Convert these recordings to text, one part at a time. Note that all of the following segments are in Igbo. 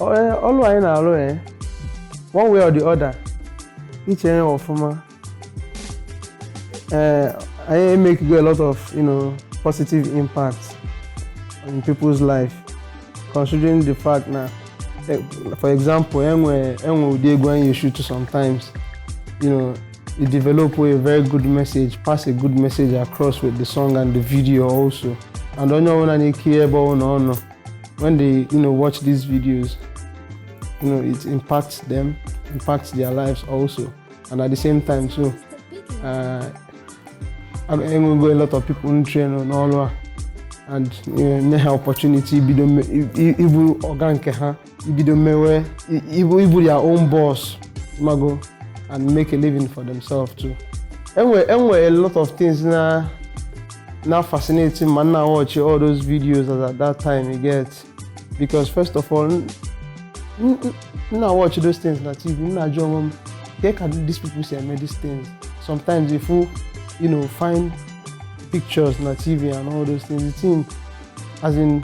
Ọlụ anyị na-alụ, one way or the other, iche ya ọfụma, anyị make a lot of positive impact in people's life, considering the fact na, for example, enwe ụdị egwu anyị shoot sometimes, you develop a very good message, pass a good message across with the song and the video also. And onye ọbụla na-ekiri, ebe ọbụla ọ nọ, when they watch these videos, it impacts them, impacts their lives also. And at the same time too, enwego a lot of people train n'ọrụ a and nye ha opportunity ibido ịbụ ọga nke ha, ibido mewe ịbụ their own boss mago and make a living for themselves too. Enwe a lot of things na fascinating ma na watch all those videos at that time, you get? Because first of all, m na watch those things na TV, m na-ajụ onwe m ke ka these people si eme these things. Sometimes if you find pictures na TV and all those things, the thing, as in,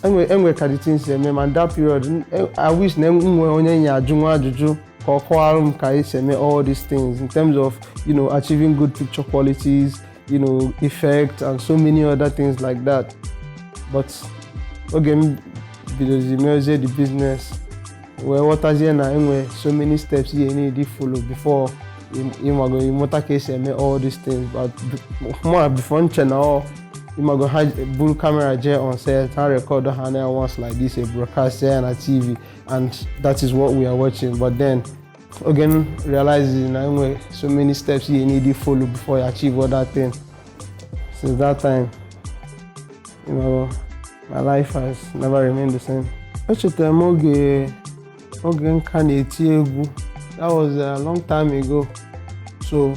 enwe ka the things si eme. Ma that period, I wish na m nwee onye nye ajụ nwa ajụjụ ka ọ kọwara m ka esi eme all these things in terms of achieving good picture qualities, effect and so many other things like that. But oge m bidozi mezie the business, wee ghọtazie na enwe so many steps you need follow before ịmago ịmụta ka esi eme all these things. But mụ before nche na ọ ịmago ha buru camera jee on set, ha record ha na once like this, a broadcast ya na TV, and that is what we are watching. But then oge m realize na enwe so many steps you need to follow before you achieve all that thing, since that time, my life has never remained the same. Echetara m oge nka na-eti egwu. That was a long time ago. So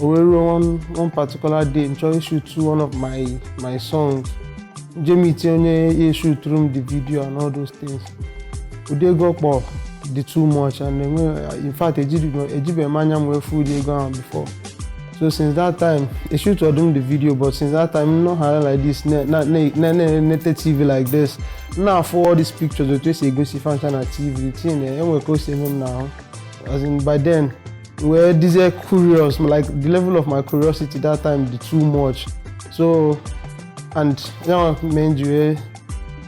o wee ruo one particular day, m chọrọ shoot one of my songs, je meet onye shooturu m the video and all those things. Ụdị ego ọ kpọrọ dị too much and enwe, in fact, ejibeghị m anya m wee fụ ụdị ego ahụ before. So since that time, e shoot m the video, but since that time, m nọ like this na-enete TV like this, m na-afụ all these pictures, otu esi egosi fancha na TV, the thing enwe ka o si eme m n'ahụ. As in, by then wee dizie curious, like the level of my curiosity that time dị too much. So and ya mee m ji wee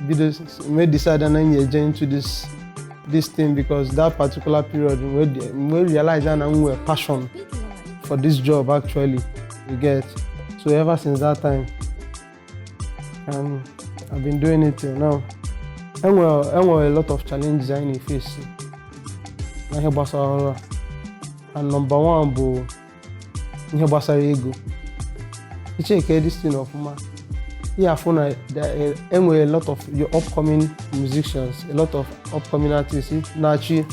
bido, wee decide na m eje into this thing, because that particular period wee realize na m nwere passion for this job actually, you get? So ever since that time, I've been doing it till now. Enwere a lot of challenges anyị na-efesi na ihe gbasara ọrụ a, and number one bụ ihe gbasara ego. Icheke this thing ọfụma, ihe afụ na enwere a lot of your upcoming musicians, a lot of upcoming artists na-achị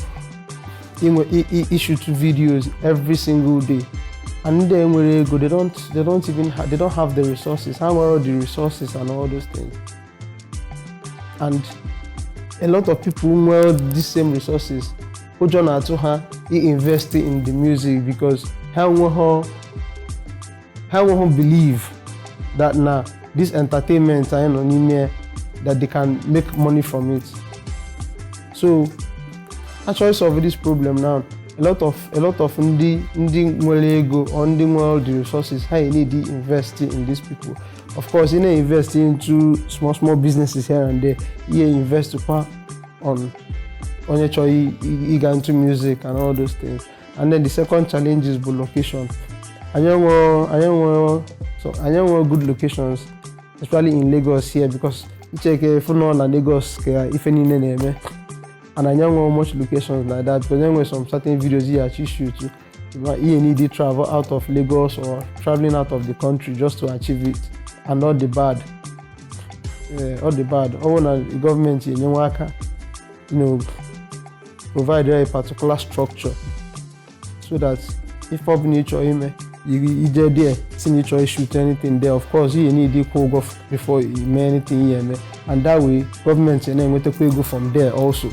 inwe ishoot videos every single day, and ndị enwere ego, they don't even they don't have the resources. Ha nwere the resources and all those things, and a lot of people nwere these same resources, ụjọ na-atụ ha invest in the music because ha enweghị believe that na this entertainment anyị nọ n'ime, that they can make money from it. So actually solve this problem now, a lot of ndị nwere ego or ndị nwere the resources, ha need to invest in these people. Of course, ị na-invest into small small businesses here and there, ihe invest kwa on onye chọrọ ịga into music and all those things. And then the second challenge is bụ location. Anyị enwero, so anyị enwero good locations, especially in Lagos here, because icheke ifu nọ na Lagos ka ife niile na-eme, and anyị enwero much locations like that, because enwere some certain videos you actually shoot, you need to travel out of Lagos or traveling out of the country just to achieve it. And all the bad, all the bad, ọ bụrụ na gọọmenti enyenwe aka, provide a particular structure so that if ọ bụla ị chọrọ ime, ije there, si na ị chọrọ shoot anything there, of course you need ịkwụ ụgwọ before you mee anything ihe eme, and that way gọọmenti na-enwetakwa ego from there also.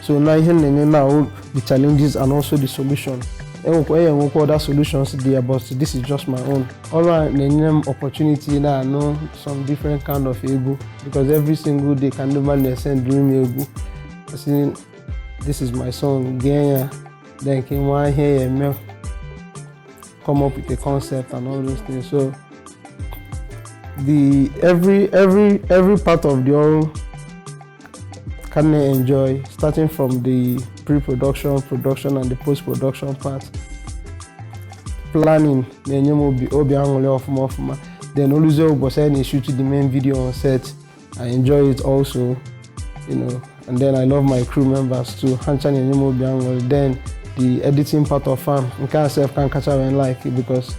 So na ihe m na-enye now, the challenges and also the solution. Enwekwa other solutions there, but this is just my own. Ọrụ a na-enye m opportunity na-anụ some different kind of egwu, because every single day ka ndị mmadụ na-esend m egwu. Asị, "This is my song, gee ya," then ka ị nwa ihe ya eme, come up with a concept and all those things. So the every part of the ọrụ can I enjoy, starting from the pre-production, production and the post-production part. Planning na-enye m obi aṅụrị ọfụma ọfụma. Then oluzie ụbọchị anyị na-shoot the main video on set, I enjoy it also. And then I love my crew members too. Ha ncha na-enye m obi aṅụrị. Then the editing part of farm nke a sef ka nkacha wee like it, because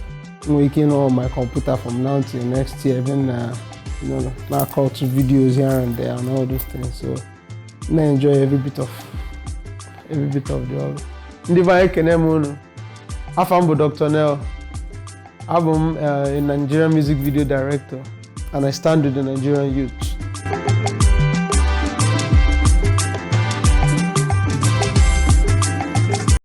m nwere ike ịnọ on my computer from now till next year, even na na cut videos here and there and all those things. So na enjoy every bit of the ọrụ. Ndị be anyị, ekene m unu. Afa m bụ Dr. Nel. Abụ m a Nigerian music video director and I stand with the Nigerian youth.